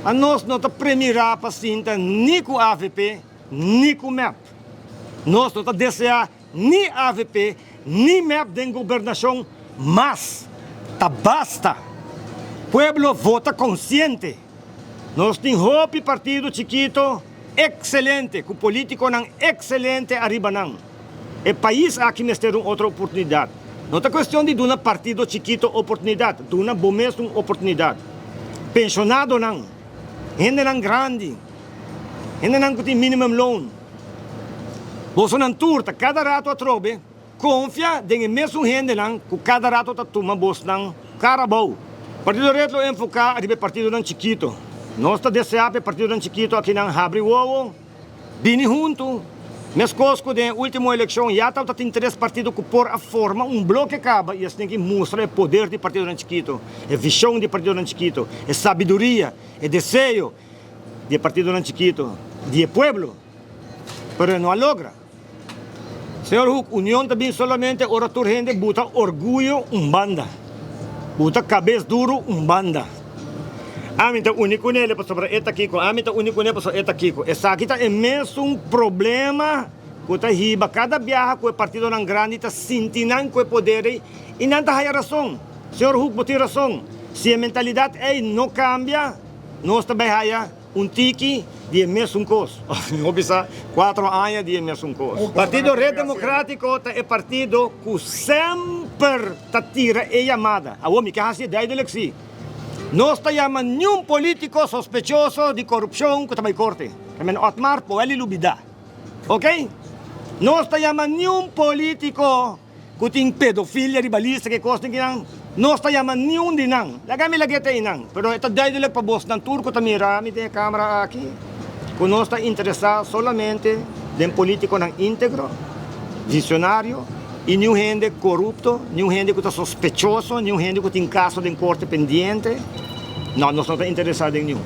Anos no ta premirá pa sinta ni ku avp ni ku mep. Nos no ta deseá ni avp ni mep den gobernashon mas. Ta basta! Pueblo vota konsiente. Nos tin hopi partido chikito ekselente ku polítikonan ekselente ariba nan. E pais aki mester un otro oportunidat. No ta kuestion di duna partido chikito oportunidat, duna bo mes un oportunidat. Penshonadonan, hendenan grandi, hendenan ku tin minimum loon, bosonan tur ta kada rato atrobe konfia den e mesun hendenan ku kada rato ta tuma bosnan kara abou. Partido Red lo enfoká riba e partidonan chikito. Nos ta deseá pa e partidonan chikito akinan habri wowo. Bini huntu, meskos ku den e último elekshon ya tabata tin tres partido ku por a forma un bloke kaba i asina ki mustra e poder di partidonan chikito, e vishon di partidonan chikito, e sabiduria, e deseo di e partidonan chikito, di e pueblo, pero e no a logra. Señor Hoek, union ta bin solamente ora tur hende buta orguyo un banda, buta kabes duru un banda. Ami ta uni kunele pasobra e ta kiko, ami ta uni kune pasobra e ta kiko. Esaki ta e mesun problema ku ta hiba kada biaha ku e partidonan grandi ta sinti nan ku e poder ei i nan ta haya rason. Señor Hoek, bo tin rason. Si e mentalidat ei no kambia, nos ta bai haya. Un tiki di e mesun kos. Òf mihó bisa, kuatro aña di e mesun kos. Partido Red Demokratiko ta e partido ku semper ta tira e yamada. Awor mi ke hasi e duidelik si. Nos ta yama niun politiko sospechoso di korupshon ku ta bai korte. Ta men Otmar Poeli lubida. Oke? Nos ta yama niun politiko. Ku tin pedofilia riba lista ke kosnan kinan, nos ta yama niun di nan. Laga mi lag'é ta einan, pero e ta duidelik pa bosnan tur ku ta mira mi den e kamera aki, ku nos ta interesá solamente den polítikonan íntegro, visionario, i niun hende korupto, niun hende ku ta sospechoso, niun hende ku tin kaso den korte pendiente. No, nos no ta interesá den niun.